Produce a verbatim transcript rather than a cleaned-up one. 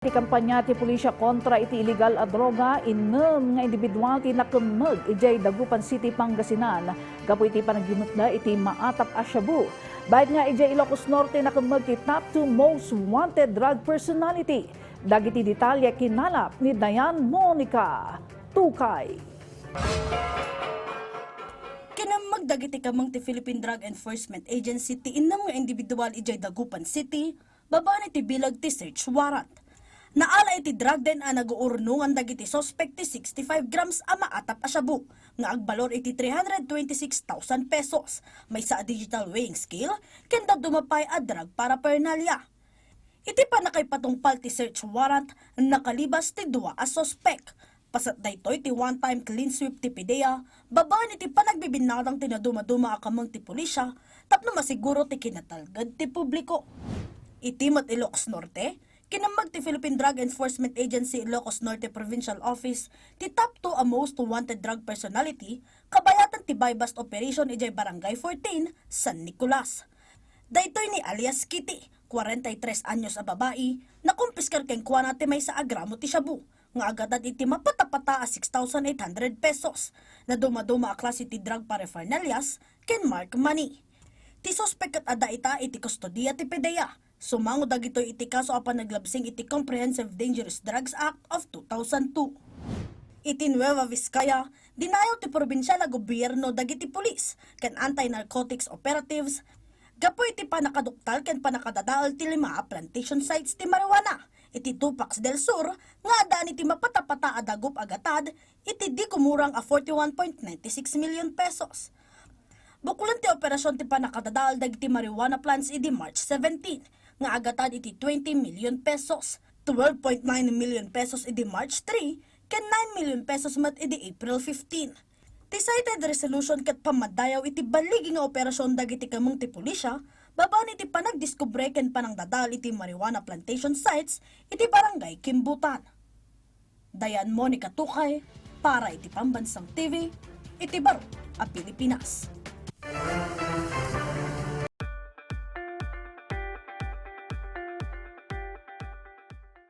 Ti kampanya ti pulisya kontra iti illegal a droga, innem nga individual ti nakemmeg idiay Dagupan City, Pangasinan, gapu iti panagimutda iti maatap a shabu. Bayat nga idiay Ilocos Norte, nakemmeg ti top two most wanted drug personality. Dagiti detalye kinalap ni Diane Monica Tukay. Kinemmeg dagiti kameng ti Philippine Drug Enforcement Agency ti innem nga individual idiay Dagupan City, babaen iti bilag ti search warrant. Naala iti drug den a naguurnongan dagiti suspek ti sixty-five grams a maatap a shabu nga agbalor iti three hundred twenty-six thousand pesos, maysa a digital weighing scale, ken dadduma pay a drug paraphernalia. Iti pannakaipatungpal ti search warrant, nakalibas ti dua a suspek. Paset daytoy ti one-time clean sweep ti PDEA babaen iti panagbibinnadang ti nadumaduma a kameng ti pulisya tapno masiguro ti kinatalged ti publiko. Iti met Ilocos Norte, kinemmeg ti Philippine Drug Enforcement Agency Ilocos Norte Provincial Office ti top two a most wanted drug personality kabayatan ti buy-bust operation idiay Barangay fourteen, San Nicolas. Daytoy ni alias Kitty, kwarenta y tres anyos a babai, nakumpiskar kenkuana ti maysa a gramo ti shabu nga agatad iti mapatapata a six thousand eight hundred pesos, nadumaduma a klase ti drug paraphernalias ken marked money. Ti suspek ket adda ita iti kustodia ti PDEA. Sumango dagitoy iti kaso a panaglabsing iti Comprehensive Dangerous Drugs Act of two thousand two. Iti Nueva Vizcaya, dinayaw ti probinsial a gobierno dagiti pulis ken anti-narcotics operatives gapu iti pannakaduktal ken pannakadadael ti lima a plantation sites ti marijuana iti Tupac del Sur nga addaan iti mapatapata a dagup a gatad iti di gumurang a forty-one point ninety-six million pesos. Buklon ti operasion ti pannakadadael dagiti marijuana plants idi March seventeen nga agatad iti twenty million pesos, twelve point nine million pesos idi March three, ken nine million pesos met idi April fifteen. Ti cited resolution ket pammadayaw iti baligi nga operasion dagiti kameng ti pulisya babaen iti panagdiskubre ken panangdadael iti marijuana plantation sites iti Barangay Kimbutan. Diane Monica Tukay para iti Pambansang T V iti Baro a Pilipinas.